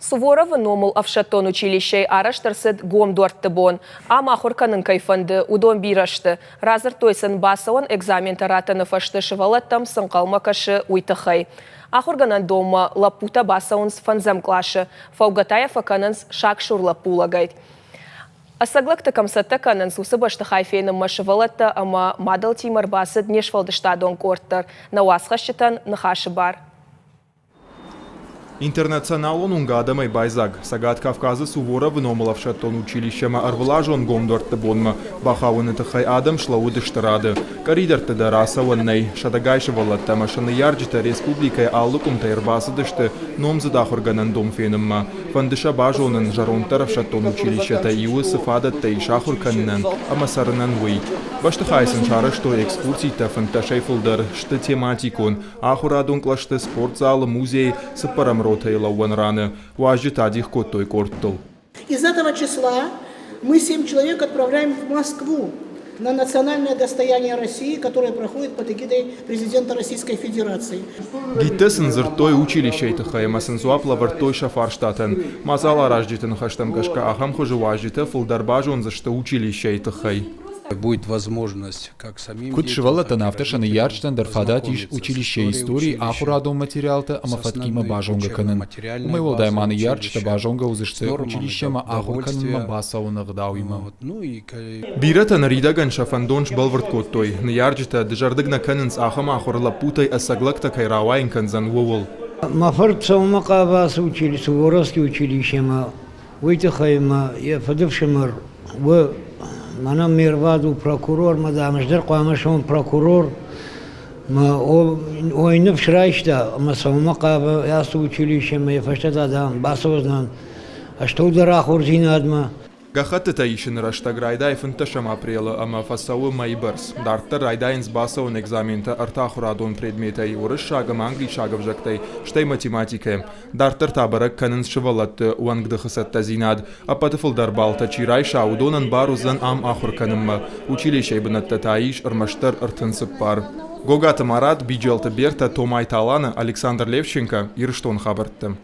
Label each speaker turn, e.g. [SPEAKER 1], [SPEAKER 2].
[SPEAKER 1] Суворовы номыл ӕфсӕддон училищейы арӕзт ӕрцыд гом дуӕртты бон. Ам ахуыр кӕнын кӕй фӕнды, уыдон бирӕ сты. Радзырдтой сын, бацӕуӕн экзаментӕ раттыны фӕстӕ сывӕллӕттӕм цы нхъӕлмӕ кӕсы, уый тыххӕй. Ахуыргӕнӕндонмӕ лӕппутӕ бацӕуынц фӕндзӕм къласы, фӕугӕ та йӕ фӕкӕнынц сагсур лӕппулӕгӕй. Ӕцӕг лӕгты кӕм цӕттӕ кӕнынц, уыцы бӕстыхай фенынмӕ сывӕллӕттӕ ӕмӕ мадӕлтимӕ ӕрбацыд не сфӕлдыстадон къорд дӕр, нӕ уацхӕсджытӕн ныхасы бар.
[SPEAKER 2] Интернационалон уынг адӕмӕй байдзаг. Цӕгат Кавказы Суворовы номыл ӕфсӕддон училищемӕ ӕрвылазон гом дуӕртты бонмӕ бахауыны тыххӕй адӕм слӕууыдысты рады. Къӕридӕртты дӕр ацӕуӕн нӕй. Сӕдӕгай сывӕллӕттӕ ӕмӕ сӕ ныййарджытӕ республикӕйы алы къуымтӕй ӕрбацыдысты номдзыд ахуыргӕнӕндон фенынмӕ. Фӕнды сӕ базонын, зӕронддӕр ӕфсӕддон училищетӕй иуы цы фадӕттӕ ис ахуыр кӕнынӕн ӕмӕ цӕрынӕн, уый. Бӕстыхайы сын сарӕзтой экскурситӕ фынддӕсӕй фылдӕр, сты тематикон, Ахуырадон кълӕсты, спортзалы, музейы, цыппӕрӕм ротӕйы лӕууӕн раны уазджытӕ адих кодтой къордтыл.
[SPEAKER 3] Из этого числа мы семь человек отправляем в Москву на национальное достояние России, которое проходит под эгидой президента Российской Федерации.
[SPEAKER 2] Гидтӕ сын дзырдтой училищейы тыххӕй ӕмӕ сын дзуапп лӕвӕрдтой сӕ фарстатӕн. Мадзал аразджыты ныхӕстӕм гӕсгӕ ахӕм хуызы уазджытӕ фылдӕр базондзысты училищейы тыххӕй.
[SPEAKER 4] Будет возможность
[SPEAKER 5] Куыд сывӕллӕттӕн, афтӕ сӕ ныййарджытӕн дӕр фадат ис училищейы истори, ахуырадон материалтӕ ӕмӕ фӕткимӕ базонгӕ кӕнын. Уымӕй уӕлдай ма ныййарджытӕ базонгӕ уыдзысты училищемӕ ахуыр кӕнынмӕ бацӕуыны ӕгъдауимӕ.
[SPEAKER 2] Бирӕтӕ ныридӕгӕн сӕ фӕндон сбӕлвырд кодтой. Ныййарджытӕ дызӕрдыг нӕ кӕнынц, ахӕм ахуыр лӕппутӕй ӕцӕг лӕгтӕ кӕй рауайын кӕндзӕн, ууыл.
[SPEAKER 6] Мӕ фырт цӕуынмӕ хъавы ацы училище, Суворовский училищемӕ. Уый тыххӕй мӕ йӕ фыдыфсымӕр у, мӕнӕн ме рвад у прокурор, мӕ дам ӕз дӕр хъуамӕ суон прокурор. Мӕ ой ныфс райста ӕмӕ цӕуынмӕ хъавы ацы училищемӕ, йӕ фӕстӕ та, дам, бацӕудзынӕн астӕудӕр ахуырдзинадмӕ.
[SPEAKER 2] Гӕххӕттытӕ исыны рӕстӕг райдайы фынддӕсӕм апрелы ӕмӕ фӕцӕуы мӕйы бӕрц. Дарддӕр райдайынц бацӕуӕн экзаментӕ ӕртӕ ахуырадон предметӕй уырыссаг ӕмӕ англисаг ӕвзӕгтӕй, стӕй математикӕйӕ. Дарддӕр та бӕрӕг кӕнынц сывӕллӕтты уӕнгдыхы цӕттӕдзинад. Ӕппӕты фылдӕр баллтӕ чи райса, уыдонӕн бар уыдзӕн ам ахуыр кӕнынмӕ. Училищейы бынӕттӕ та ис ӕрмӕстдӕр 34. Гогаты Марат, Биджелты Бертӕ, Томайты Алана, Александр Левченко, Ирыстоны хабӕртты.